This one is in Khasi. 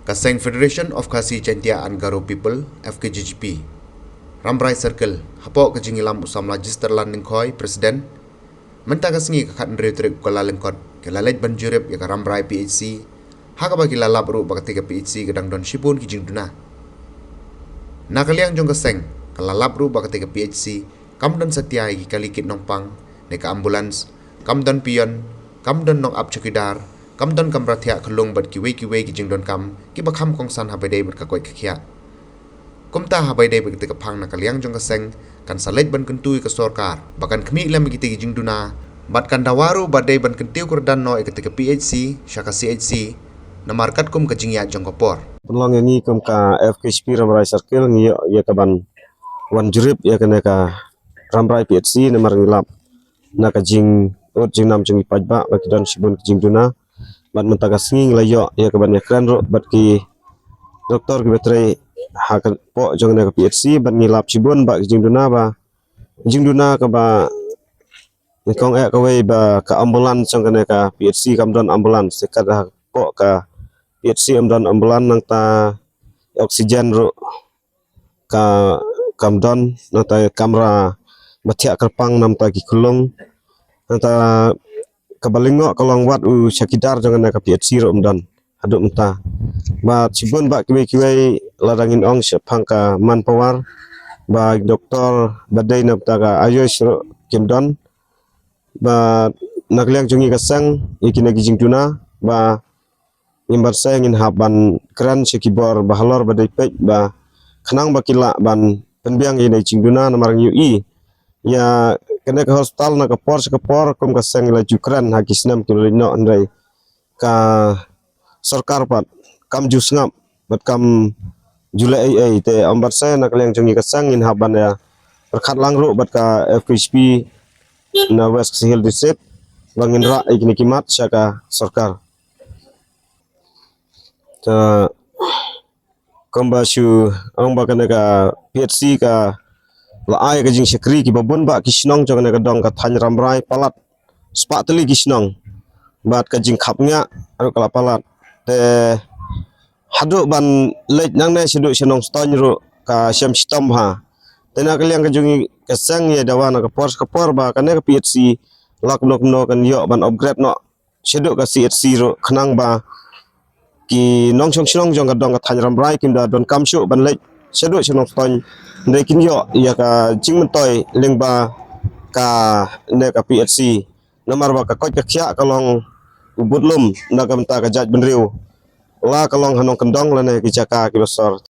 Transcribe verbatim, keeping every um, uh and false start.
Ka seng Federation of Khasi Jaintia and Garo People, F K J G P, Rambrai Circle, hapoh ka jingïalam u samla Jisterland Lyngkhoi, President, mynta ka sngi ka khathynriew tarik u Kyllalyngkot, ka la leit ban jurip ïa ka Rambrai P H C, ha kaba ki la lap ruh ba katei ka P H C ka dang don shibun ki jingduna. Na ka liang jong ka seng, ka la lap ruh ba katei ka P H C kam don satia ïa ki kali kit nongpang, ne ka ambulance, kam don peon, kam don nongap chowkidar, kam don kamra thiah khyllung bad kiwei kiwei ki jingdonkam kiba kham kongsan haba ïadei bad ka koit ka khiah. Kumta haba ïadei bad katei ka phang, na ka liang jong ka seng kan sa leit ban kyntu ïa ka sorkar ba kan khmih lem ïa kitei ki jingduna, bad kan dawa ruh ba dei ban kyntiew kyrdan noh ïa katei ka P H C sha ka C H C, namar katkum ka jingïaid jong ka por. Pynlong ïa ngi kum ka F K J P Rambrai Circle, ngi ïoh ïa ka ban wan jurip ïa kane ka Rambrai P H C, namar ngi lap na ka jingud jingnam jong ki paidbah ba ki don shibun ki jingduna. Bad mynta ka sngi ngi la ïoh ïa ka ban ïakren ruh bad ki doktor kiba trei ha ka poh jong kane ka P H C, bad ngi lap shibun ba ki jingduna ba, jingduna kaba nyngkong eh kawei ba ka ambulance jong kane ka P H C kam don ambulance, te kat hapoh ka P H C kam don ambulance, nangta oxygen ruh ka, kam don, nangta kamra ba thiah kyrpang namar ki khyllung, nangta kaba lyngngoh ka long wat u chowkidar jong kane ka P H C ruh kam don haduh mynta. Bad shibun ba kiwei kiwei, lada ngin ong shaphang ka manpower, ba doktor ba dei namar ka AYUSH ruh kim don. Bad na ka liang jong ngi ka seng, ïa kine ki jingduna ba ngim pat seng, ngin hap ban kren sha ki bor ba halor ba dei peit, ba khnang ba ki lah ban pynbiang ïa kine ki jingduna, namar ngi ïohi ïa kane ka hospital na ka por sha ka por, kum ka seng la ju kren ha ki snem ki la leit noh, hynrei ka sorkar pat kam ju sngap bad kam ju leh ei ei. Te ym pat seng, na ka liang jong ngi ka seng ngin hap ban ïa pyrkhat lang ruh bad ka F K J P na West Khasi Hills District ba ngin rah ïa kine ki mat sha ka sorkar. Te kumba shu ong ba kane ka P H C ka la ai ka jingshakri kiba bun ba ki shnong jong kane ka dong ka thaiñ Rambrai palat spah tylli ki shnong, bad ka jingkhapngiah ruh ka la palat. Te haduh ban leit nangne shaduh sha Nongstoiñ ruh ka shem shitom bha. Te na ka liang ka jong ngi ka seng ngi dawa na ka por sha ka por ba kane ka P H C la kumno kumno kan ïoh ban upgrade noh shaduh ka C H C ruh, khnang ba ki nongshong shnong jong ka dong ka thaiñ Rambrai kim da donkam shuh ban leit shaduh sha Nongstoiñ, hynrei kin ïoh ïa ka jingmyntoi lyngba kane ka P H C. Namar ba ka koit ka khiah ka long u budlum na ka bynta ka jaitbynriew, la ka long ha nongkyndong lane ki jaka kiba sor.